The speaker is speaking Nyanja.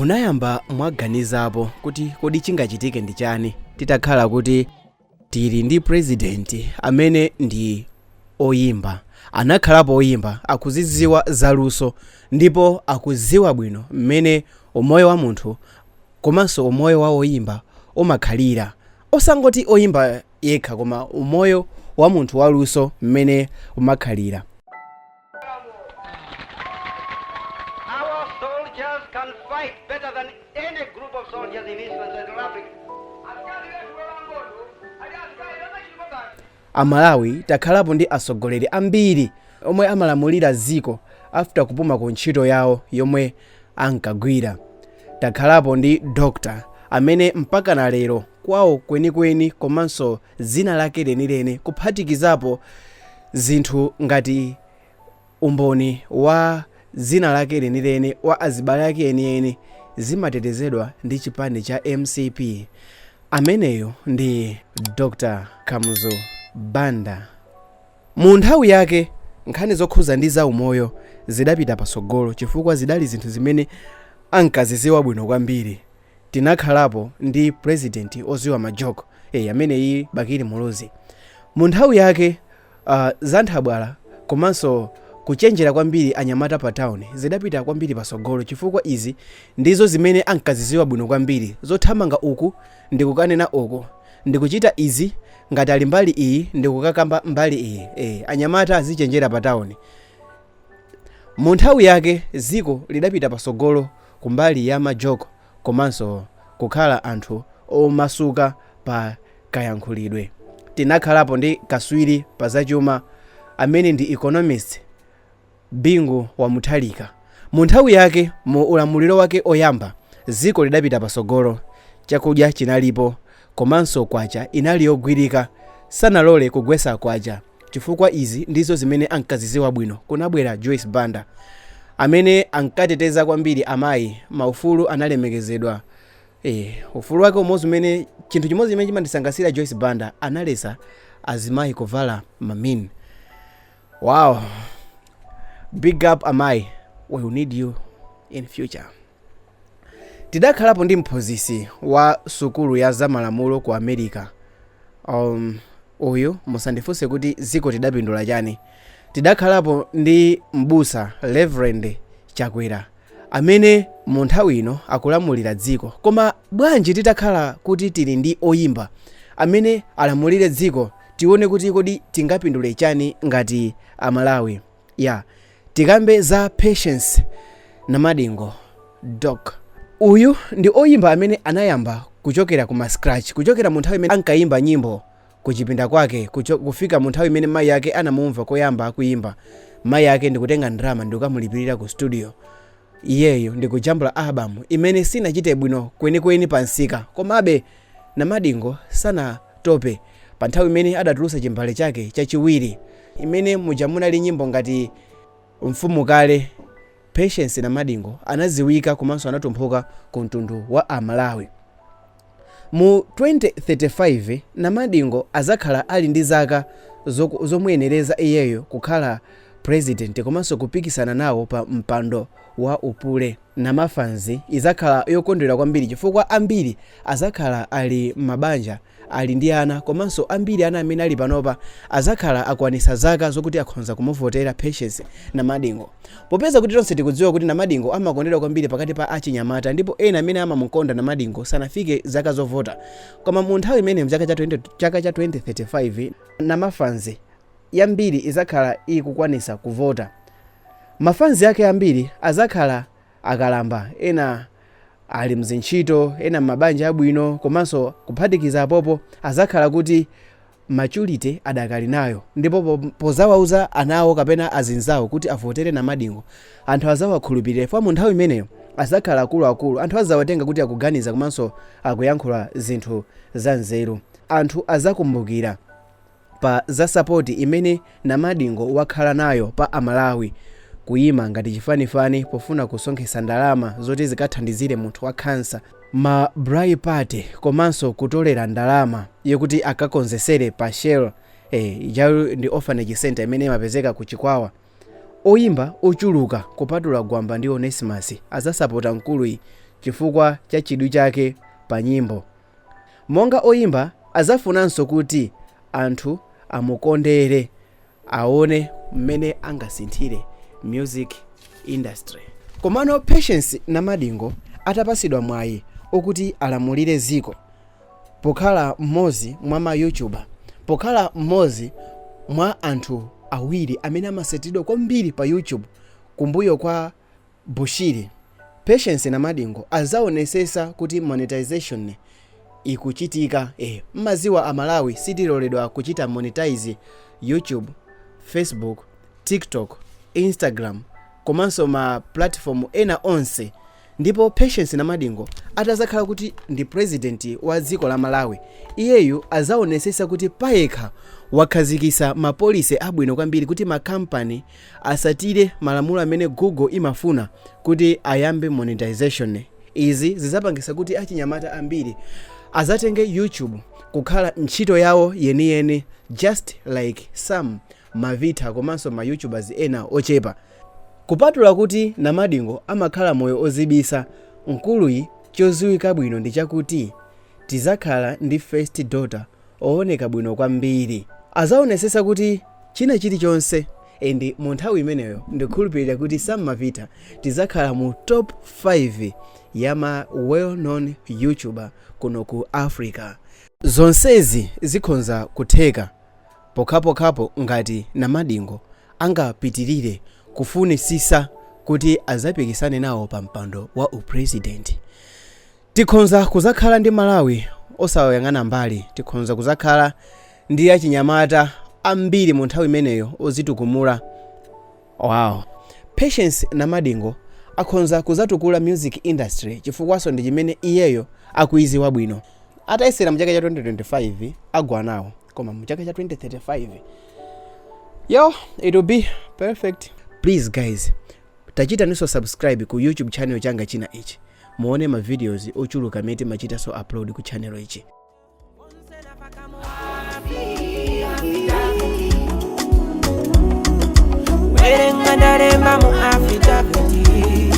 Munayamba mwaganizapo kuti kodi chingachitike ndi chani titakhala kuti tili ndi president amene ndi oyimba, anakhalapo oyimba, akuzidziwa zaluso ndipo akudziwa bwino mmene umoyo wa munthu komanso umoyo wa oyimba umakhalira, osangoti oyimba yekha koma umoyo wa munthu waluso mmene umakhalira? Our soldiers can fight better than any group of soldiers in East and Central Africa. Amalawi takhalapo ndi atsogoleri ambiri omwe amalamulira dziko after kupuma ku ntchito yawo yomwe ankagwira. Takhalapo ndi doctor amene mpakana lero kwawo kwenikweni komanso dzina lake lenileni, kuphatikizapo zinthu ngati umboni wa dzina lake lenileni wa azibale ake enieni, zimatetezedwa ndi chipani cha MCP. Ameneyo ndi Dr Kamuzu Banda. Mu nthawi yake nkhani zokhuza ndi za umoyo zidapita patsogolo chifukwa zidali zinthu zimene ankazidziwa bwino kwambiri. Tinakhalapo ndi president oziwa majoko, ameneyi Bakili Muluzi. Mu nthawi yake za nthabwala komanso kuchenjera kwambiri anyamata pa town zidapita kwambiri patsogolo chifukwa izi ndizo zimene ankazidziwa bwino kwambiri, zothamanga uku ndikukanena uku, ndikuchita izi ngati ali mbali iyi ndikukakamba mbali iyi, anyamata azichenjera pa town. Mu nthawi yake dziko lidapita patsogolo kumbali ya majoko komanso kukhala anthu omasuka pa kayankhulidwe. Tinakhalapo ndi kaswiri pa zachuma amene ndi economist Bingu wa Mutharika. Mu nthawi yake, mu ulamuliro wake oyamba, dziko lidapita patsogolo, chakudya chinalipo komanso kwacha inali yogwirika, sanalole kugwetsa kwacha chifukwa izi ndizo zimene ankazidziwa bwino. Kunabwera Joyce Banda amene ankateteza kwambiri amayi, maufulu analemekezedwa. Ufulu wake umodzi umene, chinthu chimodzi chimene chimandisangalatsa Joyce Banda, analetsa azimayi kuvala mamini. Wow, big up amayi, we will need you in future. Tidakhalapo ndi mphunzitsi wa sukulu ya zamalamulo ku America. Uyu musandifunse kuti dziko tidapindula chani. Tidakhalapo ndi mbusa Reverend Chakwera amene mu nthawi ino akulamulira dziko. Koma bwanji titakhala kuti tili ndi oyimba amene alamulire dziko, tione kuti kodi tingapindule chani ngati Amalawi? Ya, tikambe za Patience Namadingo Doc. Uyu ndi oyimba amene anayamba kuchokera kuma scratch, kuchokera mu nthawi imene ankayimba nyimbo kuchipinda kwake, kufika mu nthawi imene mayi ake anamumva koyamba akuyimba, mayi ake ndikutenga ndalama ndikukamulipirira ku studio, iyeyo ndikujambula album imene sinachite bwino kwenikweni pa msika. Komabe Namadingo sanatope. Pa nthawi imene adatulutsa chimbale chake chachiwiri imene muja munali nyimbo ngati Mfumu Kale, Patience Namadingo anaziwika komanso anatumphuka ku mtundu wa Amalawi. Mu 2035 Namadingo azakhala ali ndi zaka zomuyenereza iyeyo kukhala president komanso kupikisana nawo pa mpando wa upule. Namafanzi izakhala yokondwera kwambiri chifukwa ambiri azakhala ali m'mabanja, ali ndi ana, komanso ambiri ana amene ali panopa azakhala akwanitsa zaka zokuti akhonza kumuvotera Patience Namadingo. Popeza kuti tonse tikudziwa kuti Namadingo amakondedwa kwambiri pakati pa achinyamata ndipo ena amene amamukonda Namadingo sanafike zaka zovota. Koma mu nthawi imene mchaka cha 20, chaka cha 2035 Namafanzi yambiri izakhala ikukwanisa kuvota. Mafanzi ake ambiri azakhala akalamba, ena ali mzintchito, ena m'mabanja abwino, komanso kuphatikiza apopo azakhala kuti maturity adakali nayo, ndipo pozawauza anawo kapena azinzawo kuti avotere Namadingo, anthu azawakhulupirira chifukwa mu nthawi imeneyo azakhala akuluakulu, anthu azawatenga kuti akuganiza komanso akuyankhula zinthu za nzeru. Anthu azakumbukira pa za support imene Namadingo wakhala nayo pa Amalawi, kuyima ngati chifanifani pofuna kusonkhetsa ndalama zoti zikathandizire munthu wa khansa, ma braai party, komanso kutolera ndalama yokuti akakonzesere pa Shell, ijayo ndi orphanage center imene imapezeka ku Chikwawa. Oyimba ochuluka kupatula Gwamba ndi Onesimus azasapota mkuluyi. Chifukwa cha chidwi chake pa nyimbo monga oyimba, azafunanso kuti anthu amukondere, aone mmene angasinthire music industry. Komano Patience Namadingo atapasidwa mwayi okuti alamulire ziko, pokhala mmodzi mwa ma YouTuber, pokhala mmodzi mwa anthu awiri amene amasatidwa kwambiri pa YouTube kumbuyo kwa Bushiri, Patience Namadingo azaonesesa kuti monetization ikuchitika. Mmaziwa Amalawi sitiloledwa kuchita monetize YouTube, Facebook, TikTok, Instagram komanso ma platform ena onse. Ndipo Patience Namadingo atazakhala kuti ndi president wa dziko la Malawi, iyeyu azaonesesa kuti payekha wakhazikisa ma policy abwino kwambiri kuti makampani asatire malamulo amene Google imafuna kuti ayambe monetization. Izi zizapangisa kuti achinyamata ambiri azatenge YouTube kukhala ntchito yawo yeniyeni, just like Sam Mavita komanso ma YouTubers ena ochepa. Kupatula kuti Namadingo amakhala moyo ozibisa, mkuluyi choziwika bwino ndi chakuti tizakhala ndi first daughter ooneka bwino kwambiri. Azaonesesa kuti china chilichonse, and mu nthawi imeneyo ndikhulupirira kuti Sam Mavita tizakhala mu top 5 ya ma well known YouTuber kuno ku Africa. Zonsezi zikhonza kutheka pokhapokhapo ngati Namadingo angapitirire kufunisisa kuti azapikisane nawo pa mpando wa upresident. Tikhonza kuzakhala ndi Malawi osayang'ana mbali. Tikhonza kuzakhala ndi achinyamata ambiri mu nthawi imeneyo ozitukumula. Wow, Patience Namadingo akhonza kuzatukula music industry, chifukwaso ndi chimene iyeyo akuiziwa bwino. Atayesera mu chaka cha 2025 agwa nawo, koma mu chaka cha 2035, yo, it will be perfect. Please guys, tachitaninso subscribe ku YouTube channel changa china ichi, muone ma videos ochuluka amene timachitanso upload ku channel ichi. Werenga ndalemba mu affidavit.